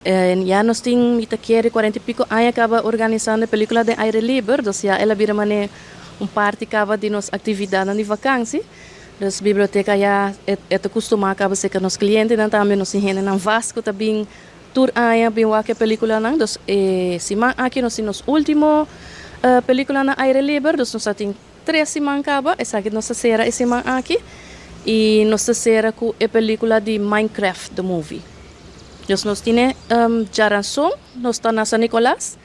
Ya nos tin, mi ta kere, cuarenta y pico aña caba organisando e pelicula den aire liber, dus ya el a bira mane un parti caba di nos actividadnan di vakantie. Dus biblioteca ya e ta custuma caba cerca nos clientenan tambe, nos tin hendenan vast cu ta bin tur aña bin wak e peliculanan. Dus e siman aki nos tin nos ultimo pelicula na aire liber, dus nos ta tin tres siman caba, esaki nos ta cera e siman aki y nos ta cera cu e pelicula di Minecraft the Movie. Dus nos tine djaranson nos ta na San Nicolas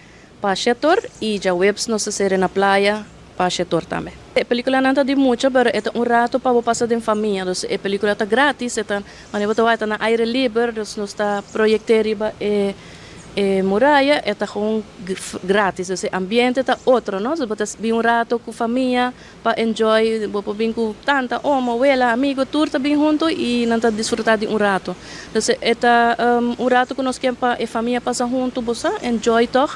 pa shetor y djaweps nos ta sere na playa pa shetor tambe. E peliculanan ta di mucha pero e ta un rato pa bo pasa den famia, dus e pelicula ta gratis, e ta manera bo ta wak e ta na aire liber, dus nos ta proyecte riba e e muraya, e ta gewoon gratis, dus e ambiente ta otro no, dus bo ta bin un rato cu famia Pa enjoy, bo por bin ku tanta, omo, wela, amigo, tur ta bin hunto i nan ta disfruta di un rato. Dus e ta un rato ku nos ken pa e famia pasa hunto, bo sa enjoy tog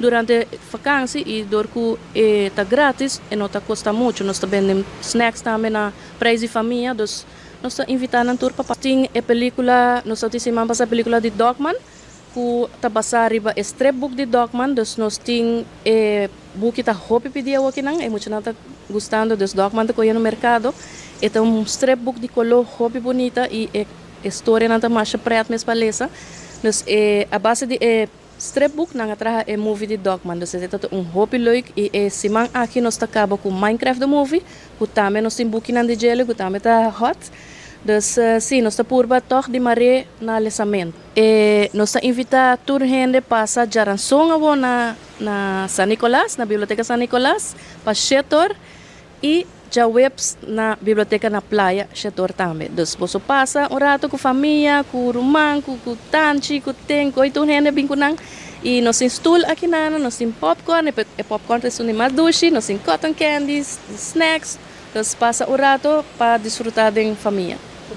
durante vakansi i dor ku e ta gratis e no ta kosta muchu. Nos ta bende snacks tambe na prijs di famia, dus nos ta invita nan tur pa pasa. Tin e pelicula, nos ta tin siman pasa pelicula di Dogman. Ku ta basá riba e stripboek di Dogman, dus nos tin e buki ta hopi pidi awokinan, e muchanan ta gustando, dus Dogman ta kohe no merkado. E ta un stripboek di koló hopi bunita i e e storianan ta masha pret mes pa lesa. Dus e a base di e stripboek nan a traha e movie di Dogman, dus esei ta un hopi leuk i e siman aki nos ta kaba ku Minecraft the movie, ku tambe nos tin bukinan di djele ku tambe ta hot. Dus si, nos ta purba tòg di mar'é na lesamentu. E nos ta invita tur hende pasa djaranson awor na na San Nicolas, na Biblioteca San Nicolas, pa shetor y djaweps na Biblioteca na Playa shetor tambe. Dus boso pasa un rato cu famia, cu ruman, cu cu tanchi, cu ten, cu tur hende bin cu nan. Y nos tin stoel aki nan, nos tin popcorn, e popcorn ta esun di mas dushi, nos tin cotton candies, snacks. Dus pasa un rato pa disfruta den famia.